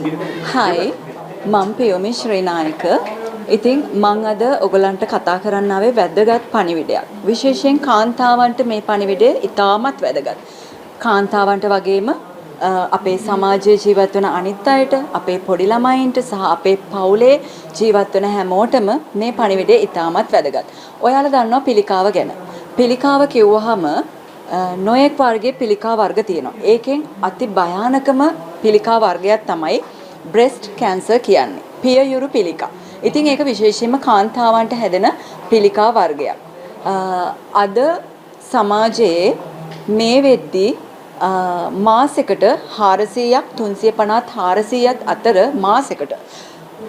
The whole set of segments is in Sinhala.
හයි, මම පියෝමි ශ්‍රීනායක. ඉතින් මං අද ඔයගලන්ට කතා කරන්න ආවේ වැදගත් පණිවිඩයක්. විශේෂයෙන් කාන්තාවන්ට මේ පණිවිඩය ඉතාමත් වැදගත්. කාන්තාවන්ට වගේම අපේ සමාජයේ ජීවත් වන අනිත් අයට, අපේ පොඩි ළමයින්ට සහ අපේ පවුලේ ජීවත් වන හැමෝටම මේ පණිවිඩය ඉතාමත් වැදගත්. ඔයාලා දන්නවා පිළිකාව ගැන. පිළිකාව කිව්වහම නොයෙක් වර්ගයේ පිළිකා වර්ග තියෙනවා. ඒකෙන් අති භයානකම පිළිකා වර්ගයක් තමයි බ්‍රෙස්ට් කැන්සර් කියන්නේ. පියයුරු පිළිකා. ඉතින් ඒක විශේෂයෙන්ම කාන්තාවන්ට හැදෙන පිළිකා වර්ගයක්. අද සමාජයේ මේ වෙද්දී මාසෙකට 400ක් 350ත් 400ත් අතර මාසෙකට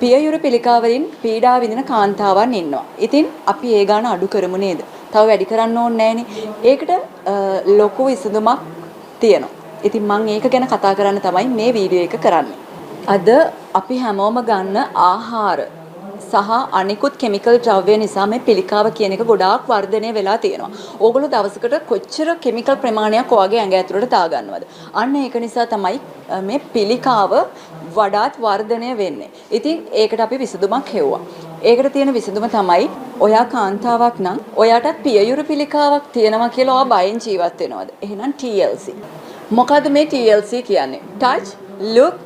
පියයුරු පිළිකා වලින් පීඩා විඳින කාන්තාවන් ඉන්නවා. ඉතින් අපි ඒ ගාන අඩු කරමු නේද? තව වැඩි කරන්න ඕනේ නෑනේ. ඒකට ලොකු විසඳුමක් තියෙනවා. ඉතින් මං ඒක ගැන කතා කරන්න තමයි මේ වීඩියෝ එක කරන්නේ. අද අපි හැමෝම ගන්න ආහාර සහ අනිකුත් කෙමිකල් ද්‍රව්‍ය නිසා මේ පිළිකාව කියන එක ගොඩාක් වර්ධනය වෙලා තියෙනවා. ඕගොල්ලෝ දවසකට කොච්චර කෙමිකල් ප්‍රමාණයක් ඔයාගේ ඇඟ ඇතුළට දාගන්නවද? අන්න ඒක නිසා තමයි මේ පිළිකාව වඩාත් වර්ධනය වෙන්නේ. ඉතින් ඒකට අපි විසඳුමක් හෙව්වා. ඒකට තියෙන විසඳුම තමයි, ඔයා කාන්තාවක් නම් ඔයාටත් පියයුරු පිළිකාවක් තියෙනවා කියලා ඔයා බයෙන් ජීවත් වෙනවද? එහෙනම් TLC. මොකද්ද මේ TLC කියන්නේ? Touch, look,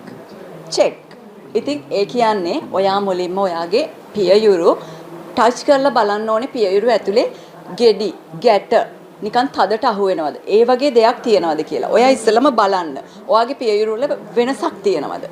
check. ඉතින් ඒ කියන්නේ ඔයා මුලින්ම ඔයාගේ පියයුරු ටච් කරලා බලන්න ඕනේ, පියයුරු ඇතුලේ ගෙඩි, ගැට නිකන් තදට අහු වෙනවද? ඒ වගේ දෙයක් තියනවද කියලා. ඔයා ඉස්සෙල්ලම බලන්න. ඔයාගේ පියයුරු වල වෙනසක් තියනවද?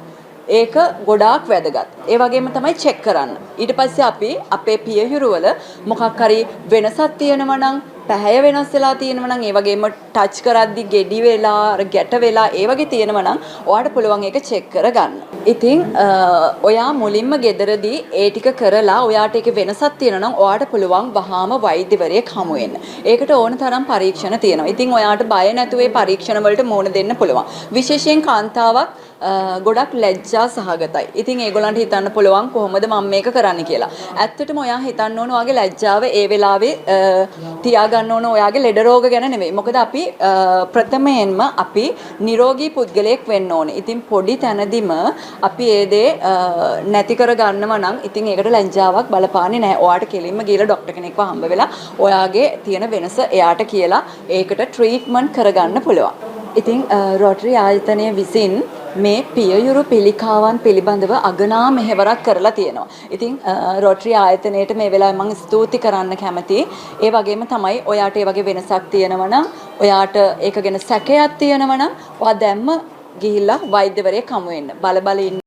ඒක ගොඩාක් වැදගත්. ඒ වගේම තමයි චෙක් කරන්න. ඊට පස්සේ අපි අපේ පියයුරු වල මොකක් හරි වෙනසක් තියෙනවා නම්, පැහැය වෙනස් වෙලා තියෙනවා නම්, ඒ වගේම ටච් කරද්දි ගෙඩි වෙලා, අර ගැට වෙලා ඒ වගේ තියෙනවා නම් ඔයාට පුළුවන් ඒක චෙක් කරගන්න. ඉතින් ඔයා මුලින්ම ගෙදරදී ඒ ටික කරලා ඔයාට ඒකේ වෙනසක් තියෙනවා නම් ඔයාට පුළුවන් වහාම වෛද්‍යවරයෙක් හමු වෙන්න. ඒකට ඕන තරම් පරීක්ෂණ තියෙනවා. ඉතින් ඔයාට බය නැතුව ඒ පරීක්ෂණ වලට මුහුණ දෙන්න පුළුවන්. විශේෂයෙන් කාන්තාවක් ගොඩක් ලැජ්ජා සහගතයි. ඉතින් ඒගොල්ලන්ට හිතන්න පුළුවන් කොහොමද මම මේක කරන්න කියලා. ඇත්තටම ඔයා හිතන්න ඕන ඔයාගේ ලැජ්ජාව ඒ වෙලාවේ තියාගන්න ඕන, ඔයාගේ ලෙඩ රෝග ගැන නෙමෙයි. මොකද අපි ප්‍රථමයෙන්ම අපි නිරෝගී පුද්ගලයෙක් වෙන්න ඕනේ. ඉතින් පොඩි තැනදිම අපි ඒ දේ නැති කර ගන්නවා නම් ඉතින් ඒකට ලැජ්ජාවක් බලපාන්නේ නැහැ. ඔයාට කෙලින්ම ගිහලා ඩොක්ටර් කෙනෙක්ව හම්බ වෙලා ඔයාගේ තියෙන වෙනස එයාට කියලා ඒකට ට්‍රීට්මන්ට් කරගන්න පුළුවන්. ඉතින් රොටරි ආයතනය විසින් මේ පියයුරු පිළිකාවන් පිළිබඳව අගනා මෙහෙවරක් කරලා තියෙනවා. ඉතින් රොටරි ආයතනයට මේ වෙලාවේ මම ස්තුති කරන්න කැමතියි. ඒ වගේම තමයි ඔයාට ඒ වගේ වෙනසක් තියෙනවා නම්, ඔයාට ඒක ගැන සැකයක් තියෙනවා නම්, ඔයා දැම්ම ගිහිල්ලා වෛද්‍යවරයෙක් හමු වෙන්න. බල බල ඉන්න